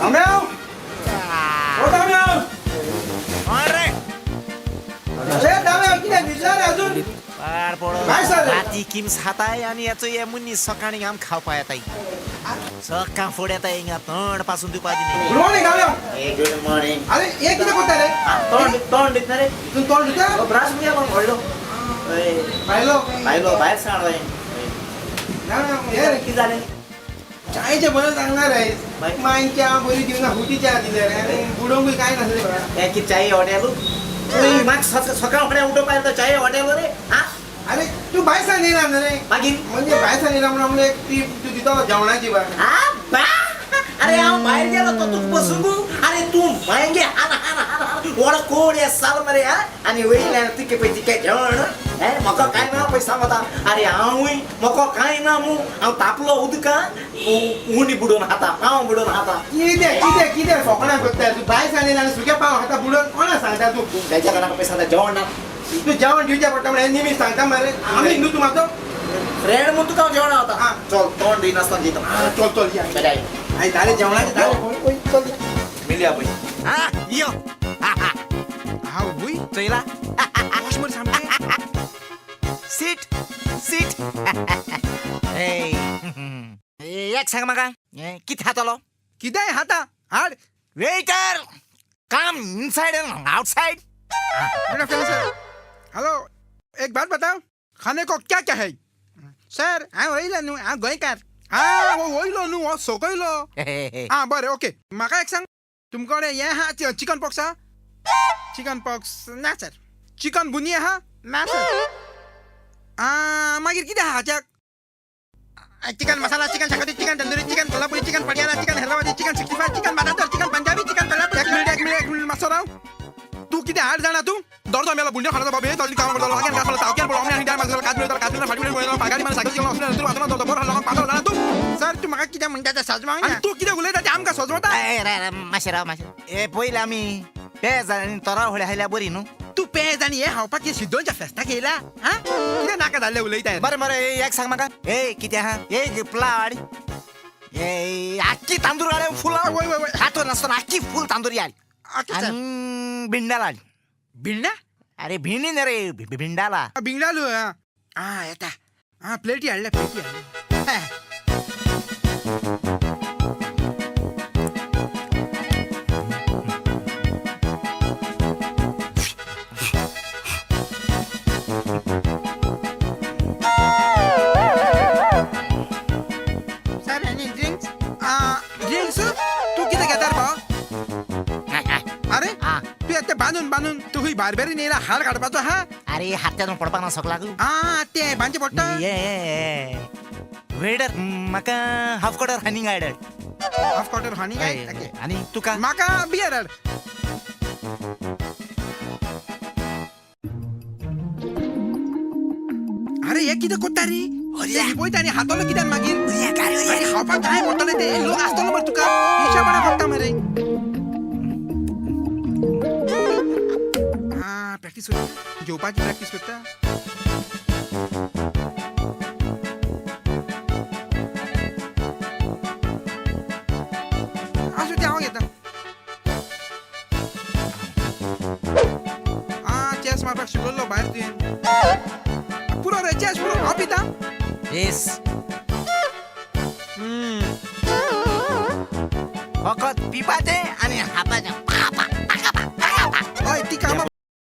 दाम्या, ओ दाम्या. कोण रे? ए दाम्या, कितें न्हिदला रे अजून? पाड पडो. काय सर? राती किम खाताय आणि याचो हे मनीस सकाळी आम खावपा येताय. सकाळ फुडें येता हिंगा तोंड पासून दिवपा दिना. गुड मॉर्निंग दाम्या. Good morning. अरे हे कितें करता रे? तोंड तोंड दितना रे. तूं तोंड धुता? ब्रश मुगे कोण व्हडलो भायलो. भायलो भायर सांग. दाम्या, हे रे. कितें जालें? चायचे बरं सांगणार आहे. मायन च्या बरी दिवना, हुटी च्या दिल्या रे आणि बुडोवंकूय काय नासलें. हे कितें चाय हॉटेल? म्हाका सकाळ फुडें उठोवपा येता चाय हॉटेल रे? हा. अरे तू भायर सांग येयला न्हू रे. मागीर? म्हणजे भायर सांग येयला म्हणून एक टीप तूं दितलो जेवणाची बा. हा बा, अरे हांव भायर गेलो तो तुका बसूंक. अरे तूं मागे हान हान हान हान व्हड कोण हे साल मरे. हा, आनी वयल्यान तुके पळय तिके जेवण हे म्हाका कांय ना पळय सांगता. अरे हांवूय म्हाका कांय ना मू, हांव तापलो उदकां उंडी बुडोवन खाता, पांव बुडोवन खाता. कितें कितें कितें फकाणां करता तूं? भायर सांग येयला आनी सुके पाव खाता बुडोवन कोणा सांगता तूं? तेच्या घरा पळय सांगता जेवण ना. तूं जेवण दिवचें पडटा म्हणून हें निमीत सांगता मरे. आमी न्हू तूं म्हाजो फ्रेंड म्हूण तुका हांव जेवणा वता. हा. चल, तोंड दिनासतना दिता. चल चल या. बेजाय. आई जालें जेवणाचें जालें, चल या. मेळया पळय. हा, यो. हा वय. चोयला. वॉश मरे सामकें. Seat seat. एक सांग म्हाका, कितें खातलो? कितेंय खाता हाड. Waiter, come inside and outside. Good afternoon sir. Hello, एक बात बताओ, खाने को क्या क्या है? सर, हांव वयलो न्हू, हांव गोंयकार. हा, हो वयलो न्हू, हो सकयलो. आं बरें, ओके. म्हाका एक सांग, तुमचे कडेन हें आहा, चिकन पॉक्स आहा? चिकन पॉक्स ना सर. चिकन बुनी आहा? ना सर. आं, मागीर कितें आहा हाच्याक? Chicken masala, chicken xacuti, chicken tandoori, chicken Kolhapuri, chicken Patiala, chicken Hyderabadi, chicken 65, chicken बादातर, chicken Punjabi, chicken Kolhapuri. एक मिनिट, एक मिनिट, एक मिनिट, मातसो राव. तूं कितें हाड जाणा तूं? दरजो मेलो बुंड्यो खाला बाबे तोली काम करतलो हागेन गासलो तावक्यान पळो आनी डाय मागलो काज मिळतो काज मिळतो फाटी मिळतो पागाडी मार सागरी जेवण असले तूं वाचलो बरो लोकांक पातळ जाणा तूं. सर, तूं म्हाका कितें म्हणटा तें सजमावना. आनी तूं कितें उलयता तें आमकां सजवता. मातशें राव मातशें. ए पयलीं आमी पेज आनी तोरा होळी खायल्या बरी न्हू. तूं पेज आनी हें खावपाक कितें शिद्दोनच्या फेस्ताक येयला? आं, कितें नाका जाल्लें उलयता. बरें बरें, एक सांग म्हाका, ए कितें आहा? एक पुलाव हाड, ए आख्खी तांदूळ हाड फुल. वय वय वय. हातो नासतना आख्खी फूल तांदूर हाड. Okay sir. आनी भिंडाला हाड. भिंडा? अरे भिंडी न्ही रे, भिंडाला. बिंगडालू. आं आं, येता. आं, प्लेटी हाडल्या, प्लेटी हाडल्या. सर, आनी ड्रिंक्स? ड्रिंक्स तूं कितें घेता रे भाव? अरे तूं येता बांदून बांदून, तूं खंय बारबेरीन येयला हार काडपाचो आहा? अरे हात्यान पडपाक ना सगळ्याक. आं, तें बांदचें पडटा. वेटर, म्हाका हाफ क्वॉर्टर हनी हाड. हाफ क्वॉर्टर हनी काय? ओके. आनी तुका? म्हाका बियर हाड. अरे हे कितें करता रे? पळयता आनी हातोलो कित्यान मागीर? अरे खावपाक जाय पडटलें तें, लोक आसतलो मरे तुका. हिशोबान पडटा मरे. आं, प्रॅक्टीस करता, जेवपाची प्रॅक्टीस करता. आसूं तें, हांव घेता. आं, चॅस मारपाक शिकयल्लो भायर तुवें. पुरो रे चॅस पुरो, हांव पिता. येस. फकत पिपाचें आनी खापाचें.